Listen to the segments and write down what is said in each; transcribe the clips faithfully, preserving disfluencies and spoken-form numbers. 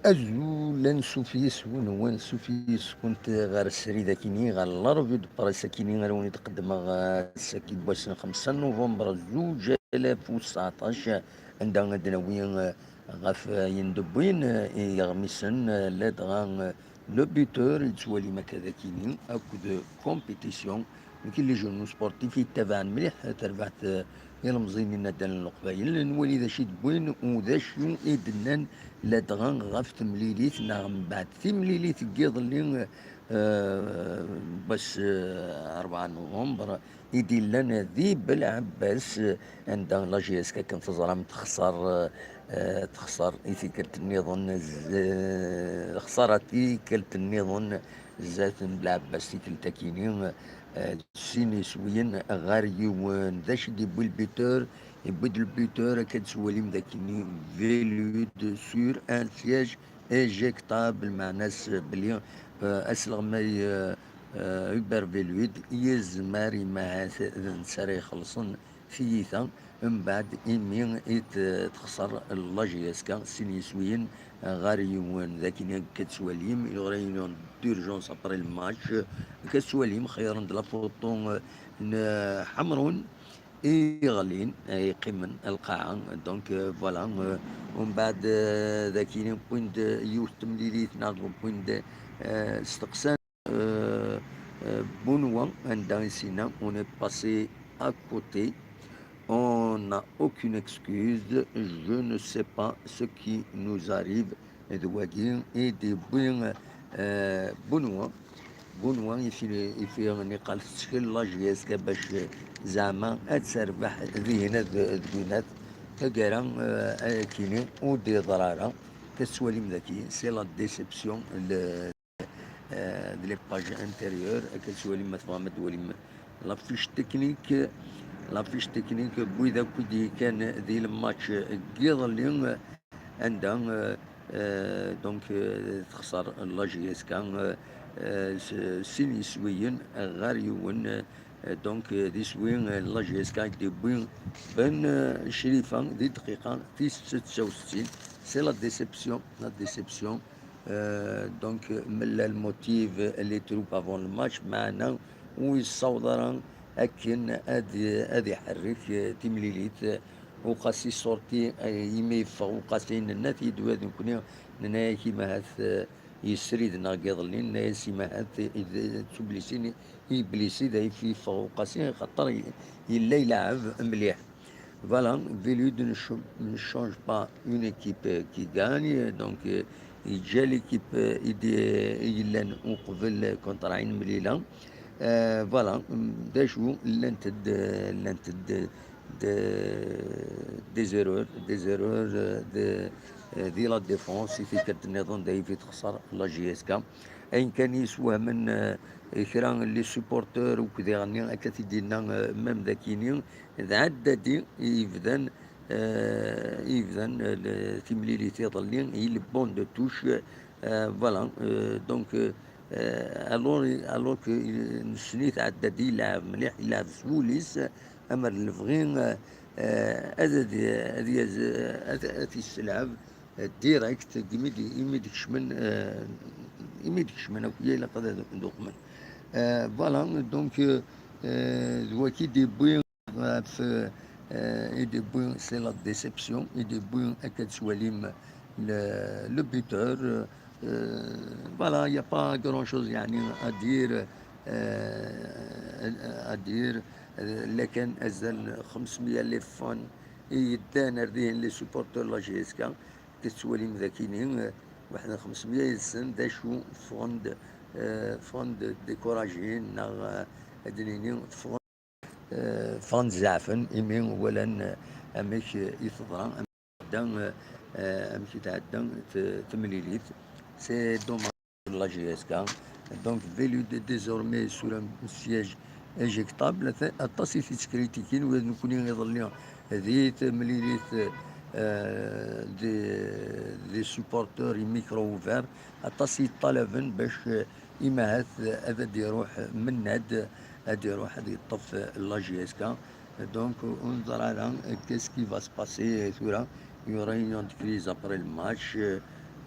Azul, ansuf yes-wen, ansuf yes-kent ɣer srid akini, ɣer la revue de presse akini ara wen-id-qeddmeɣ, eh, ass-agi n wass n xemsa novembre zuǧ alaf u tseɛṭac, anda ad d-nawi, eh, ɣef, eh, ayen d-wwin, eh, iɣmisen, eh, ladɣa, eh, le buteur, yettwalim akka d akini, akked compétition. Nekk les journaux sportifs yettabaɛen mliḥ tarbaɛt, eh, ilemẓiyen n inaddalen n Leqbayel, nwali d acu i d-wwin u d acu i d-nnan ladɣa ɣef temlilit neɣ mbeɛd timlilit n yiḍelli, eh, n wass, eh, rebɛa novembre, i d-illan di Belɛebbas, eh, anda la J S K akken teẓram texṣer, eh, texṣer i tikkelt nniḍen, z-, texṣer tikkelt nniḍen zdat n Belɛebbas tikkelt akini, eh, sin iswiyen ɣer yiwen. D acu i d-yewwi le buteur? Yewwi-d le buteur, akka d-tettwalim d akini, Velud sur un siège éjectable, meɛna-s belli, eh, asleɣmay, eh, eh, Hubert Velud yezmer imahat d netta ara ixellṣen tiyita, mbeɛd imi i t-, texṣer la J S K sin yiswiyen ɣer yiwen. D akken akka tettwalim, il y aura une réunion d'urgence après le match. Akka tettwalim, xeyren-d la photo, euh, n Ḥemrun i yeɣlin, i yeqqimen lqaɛa. Donc, euh, voilà, euh, umbeɛd, euh, d akken wwin-d yiwet temlilit neɣ wwin-d, euh, steqsan euh, euh, Benoît, anda i s-yenna, on est passé à côté, on n'a aucune excuse, je ne sais pas ce qui nous arrive. D wagi i d-yewwi, euh, Benoît. Benoît ifi-, ifi-, niqal tettkel la J S K bac, euh, zeɛma ad terbeḥ dihin d, d winat. Taggara, euh, akini ur d-yeḍra ara. Tettwalim daki, c'est la déception, le, euh, de les pages intérieures, akka tettwalim ma tebɣam ad twalim la fiche technique, la fiche technique n wid akk i d-yekkan di lmatch n yiḍelli, anda, euh, euh, donc, euh, texṣer la J S K, euh, euh, s-, sin yiswiyen ɣer yiwen, euh, donc, euh, d iswi, euh, la J S K i d-yewwi Ben, euh, Crifa di dqiqa tis setta u settin. C'est la déception, la déception. Euh, donc, euh, mella lmotiv, euh, les troupes avant le match, meɛna ur yessaweḍ ara akken ad, ad iḥerrek, euh, timlilit, euh, Uqasi sorti, euh, imi yeffeɣ Uqasi, nenna-t-id wa d nekkni, nenna-yak imahat, euh, yesrid neɣ n yiḍelli, nenna-yas imahat, euh, d tublisin, iblisi d ayf yeffeɣ Uqasi, xaṭer y-, yella ileɛɛeb mliḥ. Voilà, Velud ne ch-, ne change pas une équipe, euh, qui gagne, donc, euh, yeǧǧa l'équipe, euh, i d-, i yellan uqbel, euh, contre Ain Melila. Euh, voilà, mm, d acu, llant-d, euh, llant-d, de, des erreurs, des erreurs, euh, de, euh, di la défense, i tikkelt nniḍen d ayf i texṣer la J S K. Ayen kan yeswehmen, euh, kra n les supporters, ukk diɣenni akka t-id-yenna, euh, même d akini, d Ɛeddadi i yebdan, euh, i yebdan, euh, le, timlilit iḍelli, i le banc de touche, euh, voilà, euh, donc, euh, euh, alors, alors que, euh, nessen-it Ɛeddadi, ileɛɛeb mliḥ, ileɛɛeb s wul-is, amer d lebɣi, euh, euh, ad, ad, ad yaz-, ad, ad t-yesselɛeb, euh, direct, imi d-, imi d-kecmen, euh, imi d-kecmen akk, ilaq ad, ad uqmen. Euh, voilà, donc, euh, euh, d waki d-yewwi ɣef, euh, i d-yewwi, c'est la déception, i d-yewwi akka tettwalim le, le buteur, euh, voilà, il y a pas grand chose, yeɛni, à dire, euh, à dire, euh, lakan azal n xemsmya les fans i yeddan ar dihin, les supporters n la J S K, tettwalim d akini, euh, waḥed n xemsmya yid-sen d acu ffɣen-d, euh, ffɣen-d découragés, neɣ, euh, ad d-nini ffɣen, euh, ffɣen-d zeɛfen imi walan, euh, amek, euh, i teḍra, amek tɛedda, euh, euh, amek i tɛedda t-, temlilit. C'est dommage pour la J S K. Donc, Velud est désormais sur un siège éjectable. Aṭas i t-ittkritikin, ula d nekkni iḍelli di temlilit, euh, des, des supporters i micro ouvert, aṭas i yeṭṭalaben bac, euh, imahat ad d-iruḥ Mennad, ad d-iruḥ ad yeṭṭef la J S K. Donc, ur neẓri ara qu'est-ce qui va se passer tura. Il y aura une réunion de crise après le match. Euh,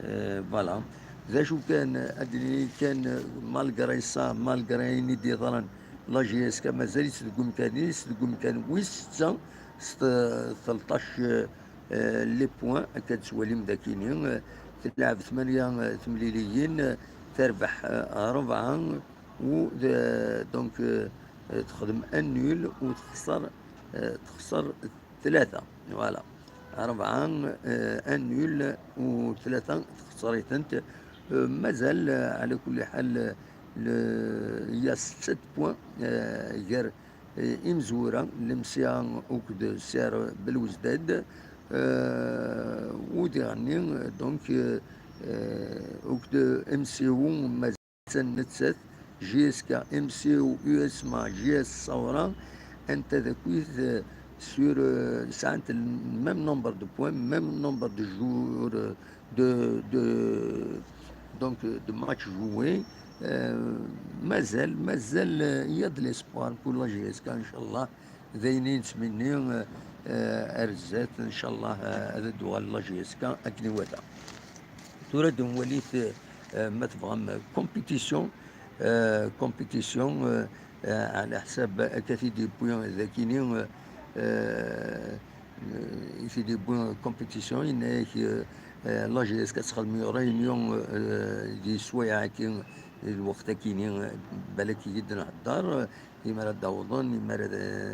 Euh, voilà. D acu kan, ad d-nini kan, malgré ça, malgré ayen i d-yeḍran, la J S K mazal-itt deg umkan-is, deg umkan wis setta, s t-, tleṭṭac, euh, les points, akka d-tettwalim dagini, euh, telɛeb tmanya, euh, temliliyin, euh, terbeḥ, euh, rebɛa, u d-, donc, euh, euh, texdem un nul, u texṣer, euh, texṣer tlata. Voilà. Rebɛa, euh, un nul, u tlata texṣer-itent. Euh, mazal, euh, ɛla kulli ḥal, euh, le, il y a sept points, euh, gar, euh, imezwura, Lemsya akked Sir Belouzdad, euh, u diɣenni, euh, donc, euh, euh, akked M C O, mazal nettat, J S K, M C O, U S M A, J S Saoura, anta d akit, euh, sur, euh, sɛant le même nombre de points, même nombre de jours, euh, de, de, donc, euh, de matchs joués. Euh, mazal, mazal, euh, il y a de l'espoir pour la J S K, Inch'Allah. D ayen i nettmenni, euh, euh, ar zdat, Inch'Allah, euh, ad d-tuɣal la J S K akken iwata. Tura ad nwalit, euh, ma tebɣam, euh, compétition, euh, compétition, euh, euh, ɛla ḥsab akka t-id-yewwi dagini, euh, euh, euh, i t-id-yewwi compétition, yenna-yak, euh, euh, la J S K ad txedm réunion, euh, di sswayeɛ-agi, lweqt-agi-ni, euh, balak i d-nhedder, euh, imi ara d-awḍen, imi ara,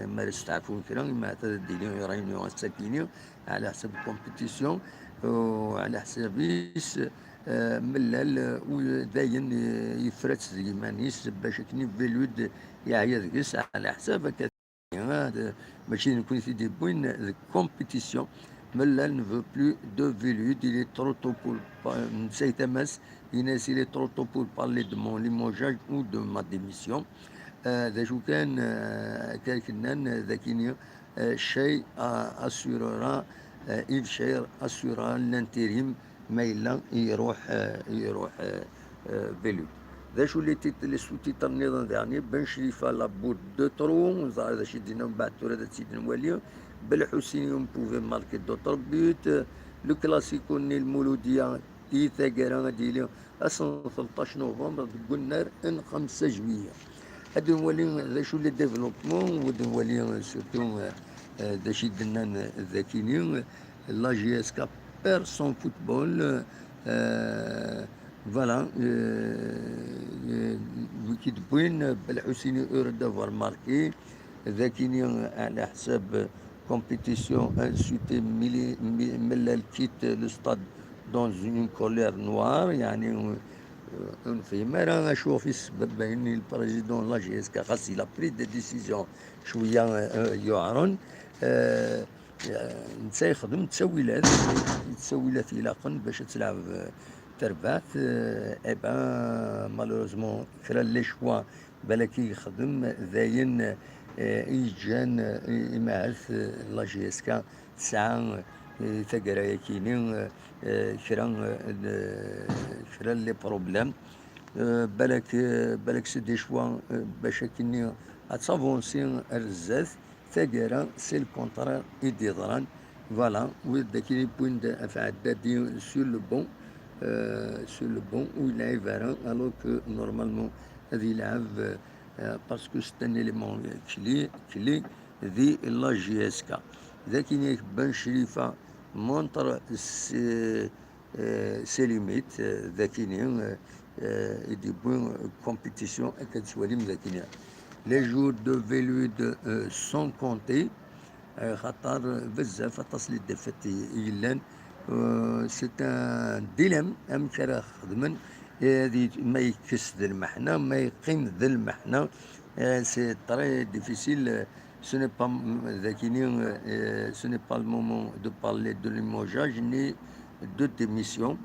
imi ara steɛfun kra, imi ara d-yili réunion ass-agi-ni, ɛla ḥsab compétition, u ɛla ḥsab-is, euh, mellal, euh, u dayen, euh, yefra-tt deg yiman-is bac akken i Velud yeɛya deg-s, ɛla ḥsab akka. Ah, d-, mačči d nekkni t-id-yewwin deg compétition. Mella ne veut plus de Velud, il est trop tôt pour pa-, netta yettam-as, yenna-as, il est trop tôt pour parler de mon limogeage ou de ma démission. Euh, d acu kan, euh, akka i k-nnan, euh, dagini, euh, Chay a-, assurera, euh, Yves Chay assurera l'intérim, ma yella iruḥ, euh, iruḥ, euh, euh, Velud. D acu les titres, les sous-titres nniḍen daɣen? Ben Chrifa, la bourde de trop, ẓer d acu i d-yenna mbeɛd, tura ad tt-id-nwali. Belḥusini, on pouvait marquer d'autres buts. Le Classico-nni, Lmuludiya, i taggara ad d-yili ass n tleṭṭac novembre deg unnar n xemsa juillet. Ad nwali d acu les développements, u ad nwali surtout, euh, euh, d acu i d-nnan dagini, la J S K perd son football, euh, voilà, euh, euh, wi k-id-wwin, Belḥusini heureux d'avoir marqué, dagini ɛla ḥsab compétition, insulté, mili-, mi-, Mellal quitte le stade dans une colère noire, yeɛni, euh, ur nefhim ara acu ɣef i s-, le président n la J S K, xas il a pris des décisions cwiya, euh, yuɛren. Euh, netta yexdem ttawilat, ttawilat ilaqen bac ad telɛeb, euh, terbaɛt. Euh, eh ben, malheureusement, kra n les choix balak i yexdem, d ayen, euh, i yeǧǧan, euh, i, imahat, euh, la J S K tesɛa, euh, taggara-yakini, euh, euh, kra, euh, n, kra n les problèmes. Euh, balak, euh, balak c'est des choix, euh, bac akkenni ad tavansi ar zdat. Taggara, c'est le contraire i d-yeḍran. Voilà, wid d akken yewwin-d ɣef Ɛeddadi sur le banc, euh, sur le banc, ur yelɛib ara, alors que normalement ad yelɛeb, euh, parce que c'est un élément clé, clé di la J S K. D akken yak Ben Chrifa montre ses, euh, ses limites, euh, dagini, euh, euh, i d-yewwi, euh, compétition, akka d-tettwalim dagini. Les jours de Velud, euh, sont comptés, euh, xaṭer, euh, bezzaf, aṭas n les défaites i, i yellan. Euh, c'est un dilemme, amek ara xedmen, eh, ad y-, ma yekkes d lmeḥna, ma yeqqim d lmeḥna. Eh, c'est très difficile, euh, Ce n'est pas, dagini, euh, ce n'est pas le moment de parler de limogeage ni de démission.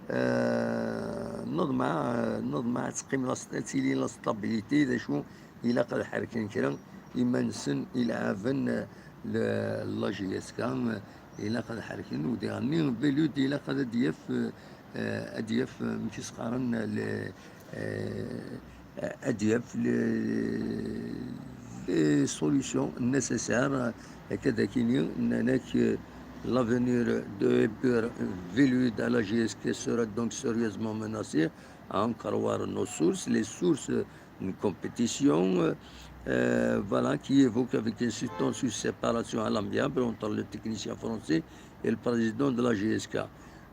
Euh, neḍmeɛ, euh, neḍmeɛ ad teqqim la st-, ad tili la stabilité, d acu ilaq ad ḥerken kra iman-nsen ilɛaben, euh, le-, la J S K, euh, ilaq ad ḥerken, u diɣenni Velud ilaq ad d-yaf, euh, euh, ad d-yaf, euh, amek i s-qqaren, le, euh, ad d-yaf les, les solutions nécessaires, akka d akini, nnan-ak, euh, L'avenir de Hyper Velud à la J S K sera donc sérieusement menacé, à en croire nos sources. Les sources, une compétition, euh, euh, voilà, qui évoque avec insistance une séparation à l'amiable entre le technicien français et le président de la J S K.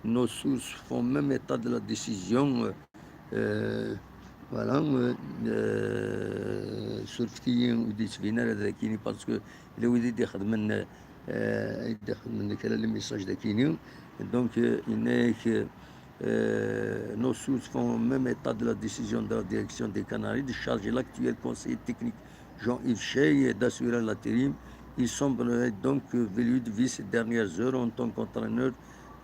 Nos sources font même état de la décision, euh, euh, voilà, euh, euh, surfet-iyi ur d-yettbin ara dagi, parce que yella wid i d-ixedmen, euh, i d-ixedmen kra les messages dagi. Donc, euh, yenna-yak, euh, nos sources font même état de la décision de la direction des Canaries de charger l'actuel conseiller technique Jean-Yves Chey d'assurer l'intérim. Il semblerait donc que Velud vit ces dernières heures en tant qu'entraîneur,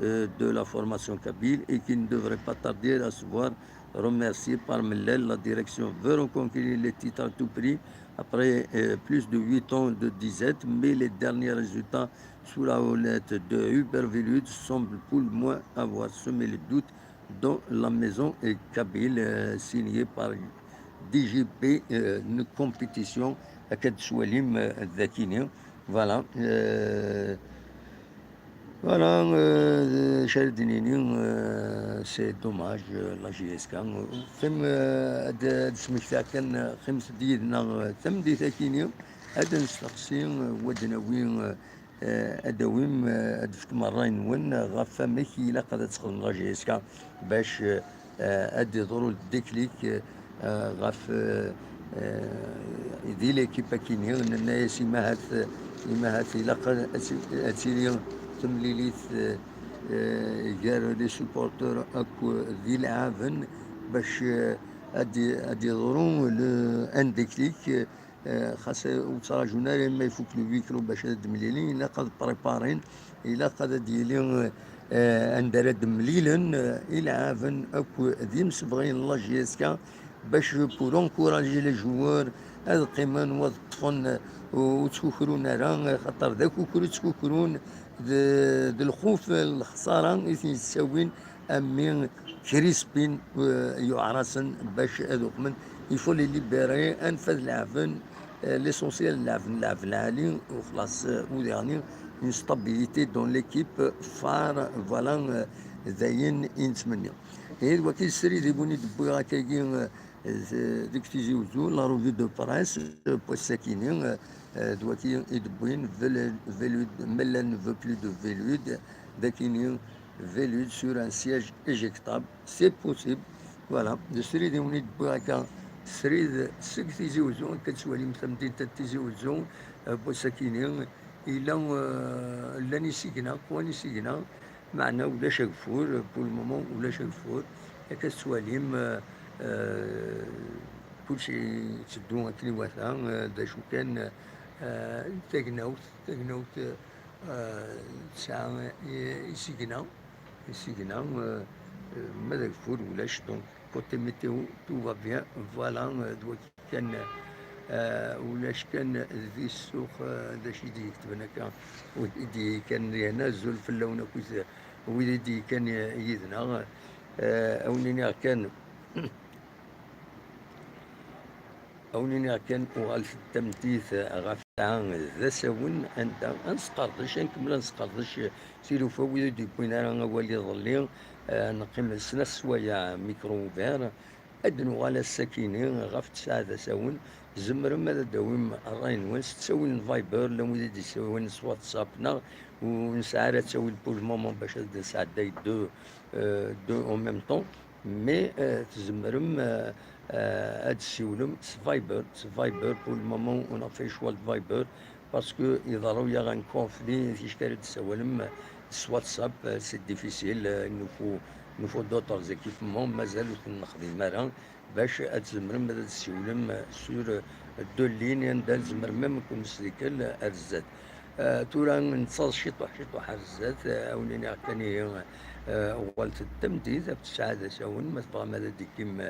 euh, de la formation kabyle et qu'il ne devrait pas tarder à se voir remercié par Mellal. La direction veut reconquérir les titres à tout prix après, euh, plus de huit ans de disette, mais les derniers résultats sous la houlette de Hyper Velud semblent pour le moins avoir semé le doute dans la maison kabyle, euh, signée par D G P, euh, une compétition, akka d-tettwalim, euh, dagi. Voilà. Euh, voilà, euh, acu ara d-nini, euh, c'est dommage, euh, la J S K. Qqim, euh, ad, ad smektiɣ kan, euh, qqimet-d yid-neɣ, euh, tameddit-agi, ad nesteqsi, euh, ad d-nawi, euh, euh, ad d-tawim, euh, ad d-tefkem ṛṛay-nwen ɣef wamek ilaq ad txedmem la J S K bac, euh, euh, ad d-iḍru le déclic, euh, euh, ɣef, euh, euh, di l'équipe-agi-nni, nenna-yas imahat, imahat ilaq ad, ad ti-, ad tili temlilit, euh, euh, gar les supporters akked yileɛɛaben bac, euh, ad d-, ad d-iḍru le, un déclic, euh, Eh, xas ur ttraǧun ara ma ifuk le huis clos bac ad d-mlilin, ilaq ad préparin, ilaq ad d-yili, eh, anda ara d-mlilen, eh, ileɛɛaben akk d imsebɣiyen n la J S K, bac pour encourager les joueurs ad qqimen u ad ṭṭfen, eh, ur ttkukrun ara, eh, xaṭer d akukru i ttkukrun, d, d lxuf n lexsara i ten-yettawin, am mi Crispin, eh, yuɛer-asen bac ad uqmen. Il faut les libérer, anef ad leɛben, eh, l'essentiel leɛben, leɛben lɛali, u xlaṣ, eh, u diɣni une stabilité dans l'équipe, far, voilà, eh, d ayen i nettmenni. Ihi d waki srid i win i d-wwiɣ akkagi, eh, d-, deg Tizi Uzzu, la revue de presse, eh, n wass-akini, eh, eh, d waki i d-wwin, Velud, Velud, Mellal ne veut plus de Velud, d akini, Velud sur un siège éjectable, c'est possible. Voilà, d srid i wen-id-wwiɣ akka, srid seg Tizi Uzzu, akka tettwalim tamdint n Tizi Uzzu, eh, n wass-akini, yella, eh, llan isigna, qwan isigna, meɛna ulac ageffur, pour le moment ulac ageffur, akka tettwalim, eh, eh, kulci yetteddu akken iwata, eh, d acu kan, eh, tagnawt, tagnawt, eh, tesɛa i-, isigna, isigna, eh, eh, ma d ageffur ulac, donc côté météo, tout va bien, voilà, eh, d waki kan, eh, ulac kan di ssuq, eh, d acu i d-yeketben akka, wid i d-yekkan yerna azul fell-awen akkit wid i d-yekkan yid-neɣ, eh, a wen-iniɣ kan, A wen-iniɣ kan, uɣalet-d tameddit ɣef ssaɛa d asawen anda ad nesqerdec, ad nkemmel ad nesqerdec tilufa wid ur d-yewwin ara awal iḍelli, eh, neqqim snat sswayeɛ micro ouvert, ad d-nuɣal ass-akini ɣef tesɛa d asawen, tzemrem ad d-tawim ṛṛay-nwen s ttawil n Viber, llan wid i d-yessawalen s WhatsApp, neɣ ur nesɛi ara ttawil pour le moment bac ad d-nesɛedday deux, euh, deux en même temps. Mais, euh, tzemrem, euh, euh, ad tessiwlem s Viber, s Viber, pour le moment ur neɣ fait le choix de Viber, parce que iḍerru-yaɣ un conflit, ticki ara d-tessawalem s WhatsApp, euh, c'est difficile, euh, il nous faut, il nous faut d'autres équipements, mazal ur ten-nexdim ara, bac ad tzemrem ad tessiwlem sur, euh, deux lignes, anda tzemrem même ad ken-nesdikkel ar zdat. Eh, tura nettaḍ ciṭuḥ, ciṭuḥ ar zdat, eh, a wen-iniɣ kan ihi, eh, uɣalet-d tameddit ɣef tesɛa d asawen, ma tebɣam ad d-tekkim,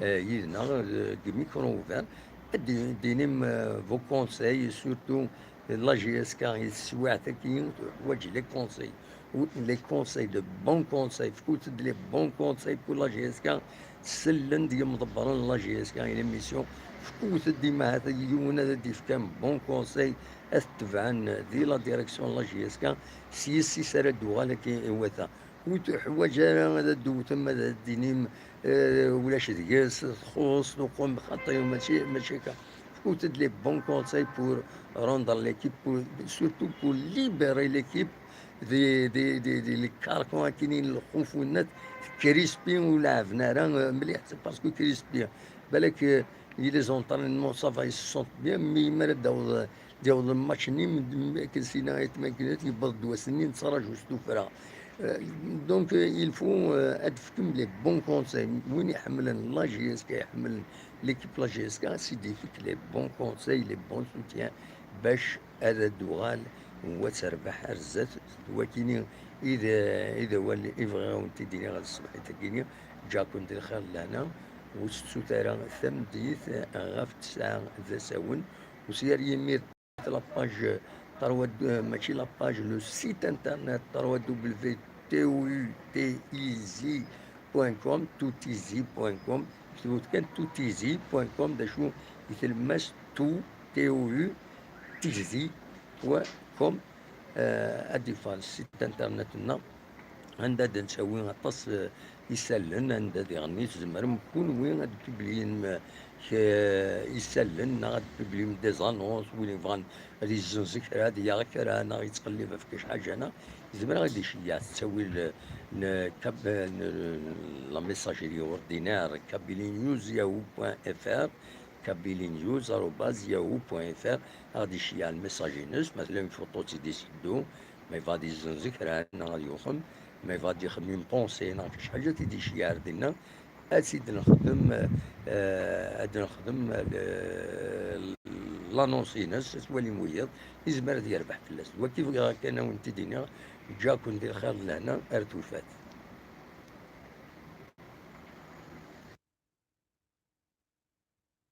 eh, yid-neɣ, eh, deg micro ouvert, ad d-, d-tinim, eh, vos conseils, surtout la J S K i teswiɛt-agi, teḥwaǧ les conseils. les conseils, de bons conseils, fkut-d les bons conseils pour la J S K, sellen-d yimḍebbren n la J S K i l'émission, fkut-d imahat yiwen ad d-ifk un bon conseil, ad t-tebɛen di la direction n la J S K, s yes-is ara d-uɣal akka iwata. Ur teḥwaǧ ara ad d-tewtem, ad d-tinim, eh, ulac deg-s, txuṣ, tuqem, xaṭi, mačči, mačči akka. Fkut-d les bons conseils pour rendre l'équipe, pour, surtout pour libérer l'équipe des, des, des, des, les carcans akkin n lxuf, nnat Crispy ur lɛaben ara, eh, mliḥ, c'est parce que Crispy, balak, eh, i les entraînements, ça va, ils se sentent bien, mais mi ara d-taweḍ, d-yaweḍ match-nni, m-, m-, akken sina aytma akken yewweḍ-d wass-nni, nettraǧu s tuffra. Eh, donc, eh, il faut, eh, ad d-tefkem les bons conseils. Win iḥemmlen la J S K, iḥemmlen l'équipe la J S K, ad s-id-ifk les bons conseils, les bons soutiens, bac ad d-tuɣal u ad terbeḥ ar zdat. D wakini i d, i d awal i bɣiɣ ad wen-t-id-iniɣ ɣer tṣebḥit-agi-ni. Ǧǧaɣ-ken di lxir d lehna, ur tettut ara tameddit ɣef tesɛa d asawen, u s yar yimir la page, trois, mačči la page, le site internet, trois W T O U T I Z point com, toutizi point com, ktbut kan toutizi point com, d acu i tlemmast, tout, T O U, tizi point com, eh, ad d-yeffeɣ site internet-nneɣ, anda d-nettawi aṭas, eh, isallen, anda diɣen i tzemrem kunwi ad d-publiyem, eh, k-, isallen, neɣ ad d-publiyem des annonces, win yebɣan ad yezzenz kra, ad yaɣ kra, neɣ yettqellib ɣef kra ḥaǧa, neɣ yezmer ad d-iceyyeɛ s ttawil n, n kab-, n, n la messagerie ordinaire, kabylie news yahoo point F R, kabylie news arobase yahoo point F R, ad ɣ-d-iceyyeɛ lmessage-ines, ma tella une photo d-tt-id-iseddu, ma yebɣa ad yezzenz kra neɣ ad yuxem, ma yebɣa ad yexdem une pensée neɣ kra ḥaǧa, ad t-id-iceyyeɛ ar dinna, ad t-id-nexdem, eh, ad nexdem, eh, l'annonce-ines, ad twalim wiyaḍ, yezmer ad yerbeḥ fell-as. D wagi bɣiɣ kan ad wen-t-id-iniɣ, ǧǧiɣ-ken di lxir d lehna, ar tufat.